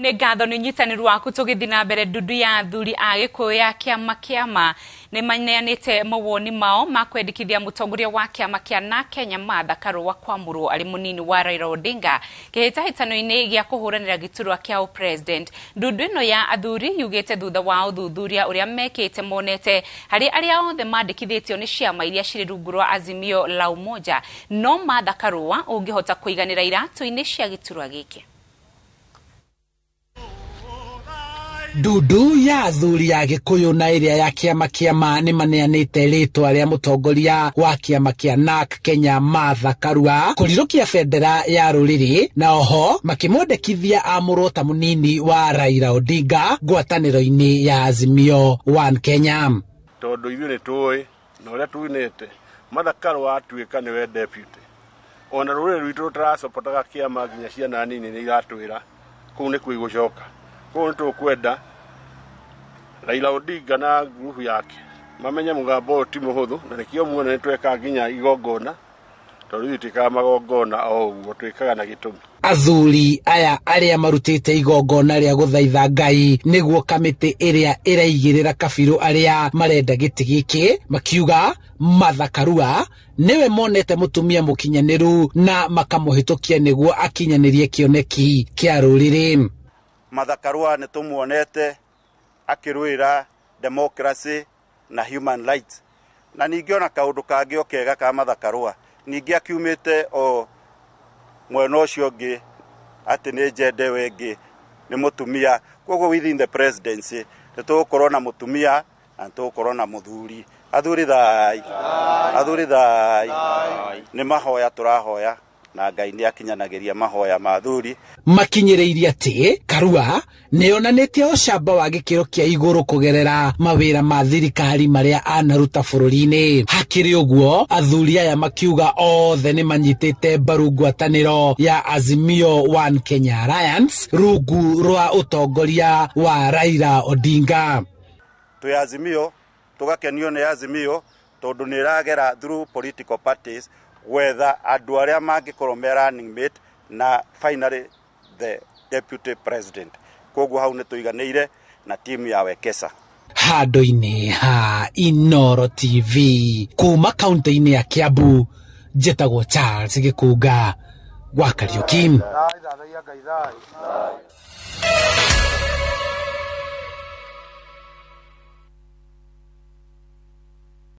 Nĩ ngatho nĩ ũnyitanĩru waku. Tũgĩthiĩ na mbere, ndundu ya athuri a Gĩkũyũ ya kĩama kĩama nĩ maneanĩte mawoni mao ma kwendekithia mũtongoria wa kĩama kĩa na Kenya Martha Karũa kwamũrwo arĩ mũnini wa Raila Odinga kĩhĩtahĩtano-inĩ gĩa kũhũranĩra gĩturwa kĩa ũpresident. Ndundu ĩno ya athuri yugĩte thutha wa ũthuthuria ũrĩa mekĩte monete harĩ arĩa othe mandĩkithĩtio nĩ ciama iria cirĩ rungu rwa Azimio la Umoja, no Martha Karũa ũngĩhota kũiganĩra iratũ-inĩ cia gĩturwa gĩkĩ. Ndundu ya athuri ya Gĩkũyũ na ĩrĩa ya kĩama kĩama nĩ maneanĩte rĩtwa rĩa mũtongoria wa kĩama kĩa NARC Kenya Martha Karua kũrirũkia bendera ya rũrĩrĩ, na oho makĩmwendekithia amũrwo ta mũnini wa Raila Odinga ngwatanĩro-inĩ ya Azimio One Kenya. Tondũ ithuĩ nĩ tũĩ na ũrĩa tuinĩte Martha Karua atuĩka nĩwe deputy, ona rũrĩrĩ rwitũ rũtaracopotaga kĩama, nginya ciana nini nĩ iratwĩra kũu nĩkuo igũcoka. Koguo nĩ tũkwenda Raila Odinga na ngurubu yake mamenye mũgambo ũyũ ti mũhũthũ, na nĩkĩo muona nĩ tweka nginya igongona, tondũ ithuĩ twĩkaga magongona o ũguo, twĩkaga na gĩtũmi. Athuri aya arĩa marutĩte igongona rĩa gũthaitha Ngai nĩguo kamĩtĩ ĩrĩa ĩraigĩrĩra kabirũ arĩa marenda gĩtĩ gĩkĩ makiuga Martha Karua nĩwe monete mũtumia mũkinyanĩru na makamũhĩtũkia nĩguo akinyanĩrie kĩoneki kĩa rũrĩrĩ. Martha Karua nĩ tũmuonete akĩrũĩra democracy na human rights, na ningĩ ona kaũndũ kangĩ o kega ka Martha Karua, ningĩ akiumĩte o mwena ũcio ũngĩ atĩ nĩ njende we ĩngĩ nĩ mũtumia. Koguo within the presidency nĩ tũgũkorwo na mũtumia na nĩ tũgũkorwo na mũthuri. Athuri thai, athuri thai. Nĩ mahoya tũrahoya na Ngai nĩ akinyanagĩria mahoya ma athuri. Makinyĩrĩirie atĩ Karua nĩonanĩtie ũcamba wa gĩkĩro kĩa igũrũ kũgerera mawĩra ma thirikari marĩa anaruta bũrũri-inĩ. Hakĩrĩ ũguo, athuri aya makiuga othe nĩ manyitĩte mbaru ngwatanĩro ya Azimio One Kenya Alliance rungu rwa ũtongoria wa Raila Odinga. Twĩ Azimio, tũgakenio nĩ Azimio tondũ nĩ ĩragera through political parties gwetha andũ arĩa mangĩkorwo me running mate na finally the deputy president. Koguo hau nĩ tũiganĩire na timu ya Wekesa. Handũ-inĩ ha Inoro TV kuma kaunti-inĩ ya Kiambu, njĩtagwo Charles Gĩkunga wa Kariuki.